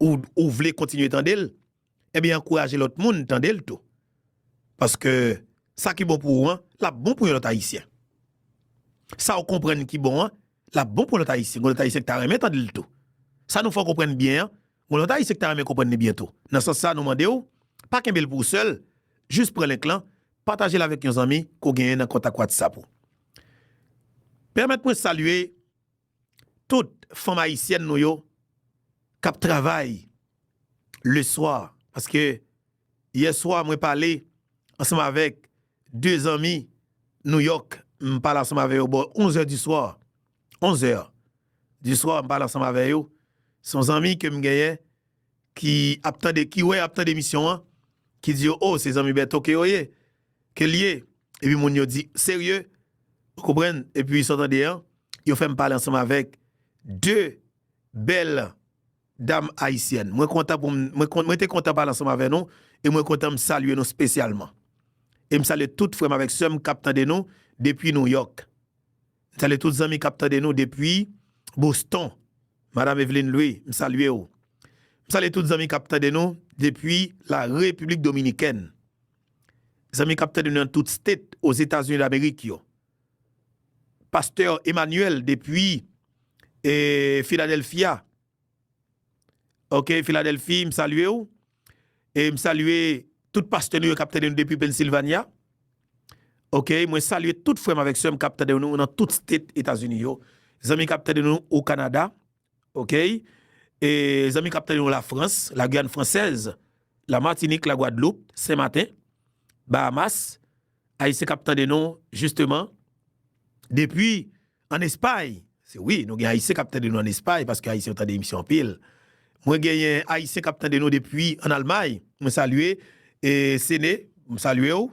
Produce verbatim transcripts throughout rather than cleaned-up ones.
ou, ou vle kontinye tande l, ebyen, ankouraje lòt moun tande l tou. Paske sa ki bon pou ou an, l ap bon pou yon lòt Ayisyen. Sa w konprann ki bon an, l ap bon pou lòt Ayisyen. Gon lòt Ayisyen ki ta renmen tande l tou. Sa nou fè w konprann byen an, gon lòt Ayisyen ki ta renmen konprann li byen tou. Nan sans sa, nou mande w, pa kenbe l pou w sèl, jis pran link lan, pataje l avèk yon zanmi ke w genyen nan kontak WhatsApp ou. Pèmèt mwen salye tout fanm ayisyèn nou yo k ap travay le swa. Paske yè swa, mwen pale ansanm avèk de zanmi New York. M pale ansanm avè yo bò onz è di swa. Onz è di swa, m pale ansanm avè yo. Se yon zanmi ke m genyen ki ap tande, ki wè ap tande emisyon an, ki di yo, "O, se zanmi Bèto ke yo ye, ke l ye." Epi moun yo di, "Serye?" Ou konprann? Epi sa w tande an, yo fè m pale ansanm avèk de bèl dam ayisyèn. Mwen kontan pou m, mwen, kon- mwen te kontan pale ansanm avè nou, e mwen kontan m salye nou espesyalman. E m salye tout frè m avèk sè m k ap tande nou depi New York. M salye tout zanmi k ap tande nou depi Boston. Madam Evelyn Louis, m salye w. M salye tout zanmi k ap tande nou depi la Repiblik Dominikèn. Zanmi k ap tande nou nan tout state Ozetazini Damerik yo. Pastè Emmanuel depi, e, Philadelphia. Ok, Philadelphia, m salye w. E m salye tout pastè nou yo k ap tande nou depi Pennsylvania. Ok, mwen salye tout frè m avèk sè m k ap tande nou nan tout state Etazini yo. Zanmi k ap tande nou o Kanada. Ok? E zanmi k ap tande nou Lafrans, la Guyane Française, la Martinique, la Guadeloupe, Sen Maten, Bahamas, Ayisyen k ap tande nou, jisteman, depi ann Espay. Se wi, nou gen Ayisyen k ap tande nou ann Espay, paske Ayisyen yo tande emisyon anpil. Mwen genyen Ayisyen k ap tande nou depi ann Almay. Mwen salye, e, Sene, m salye w.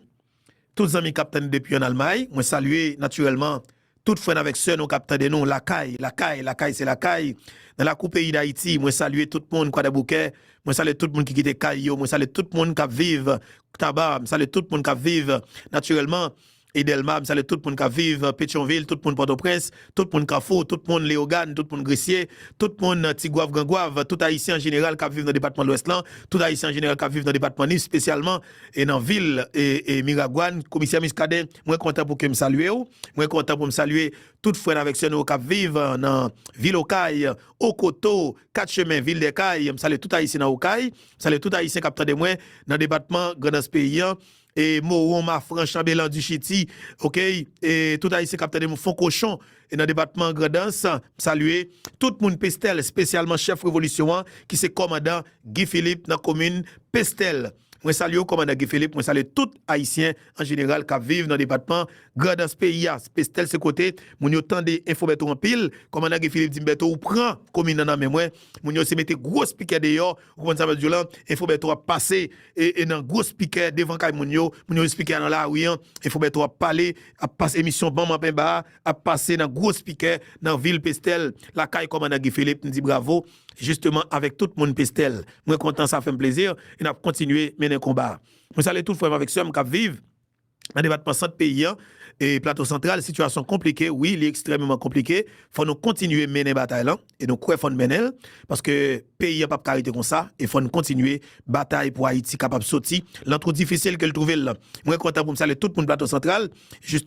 Tout zanmi k ap tande depi ann Almay, mwen salye natirèlman tout frè n avèk sè nou k ap tande nou lakay, lakay, lakay, se lakay. Nan lakou peyi Dayiti, mwen salye tout moun Kwadèboukè, mwen salye tout moun ki kite kay yo, mwen salye tout moun k ap viv Taba, m salye tout moun k ap viv natirèlman e Dèlma, m salye tout moun k ap viv Petyonvil, tout moun Pòtoprens, tout moun Kafou, tout moun Leyogàn, tout moun Gresye, tout moun Tigwav, Grangwav, tout Ayisyen an jeneral k ap viv nan depatman Lwès lan, tout Ayisyen an jeneral k ap viv nan depatman Nip, espesyalman e nan vil e, e Miragwàn, Komisè Muscadin, mwen kontan pou ke m salye w. Mwen kontan pou m salye tout frè n avèk sè nou k ap viv, e, nan vil Okay, Okoto, Kat Chemen, Vildèkay. M salye tout Ayisyen nan Okay. M salye tout Ayisyen k ap tande mwen nan depatman Grandans peyi an. E Mowon, Mafran, Chanbelan, Dichiti, ok? E tout Ayisyen k ap tande mwen Fon Kochon, e nan depatman Grandans. M salye tout moun Pestèl, espesyalman chèf revolisyon an, ki se kòmandan Guy Philippe nan komin Pestèl. Mwen salye w, kòmandan Guy Philippe, mwen salye tout Ayisyen an jeneral k ap viv nan depatman Grandans peyi a. Pestèl se kote moun yo tande Enfo Bèto anpil. Kòmandan Guy Philippe di m, "Bèto, ou pran komin nan nan men mwen." Moun yo se mete gwo spikè deyò. Ou konprann sa m ap di w lan? Enfo Bèto ap pase e, e nan gwo spikè devan kay moun yo. Moun yo spikè nan lari an. Enfo Bèto ap pale, ap pase emisyon Ban m an penba a, ap pase nan gwo spikè nan vil Pestèl, lakay kòmandan Guy Philippe. M di bravo, jisteman, avèk tout moun Pestèl. Mwen kontan, sa fè m plezi, e n ap kontinye mennen konba a. Mwen salye tout frè m avèk sè m k ap viv nan depatman sant peyi an, e Plato Santral, sitiyasyon konplike, wi, li ekstrèmeman konplike. Fò nou kontinye mennen batay lan, e nou kwè fò n mennen l, paske peyi an p ap ka rete konsa, e fò n kontinye batay pou Ayiti kapab soti nan twou difisil ke l twouve l lan. Mwen kontan pou m salye tout moun Plato Santral, jis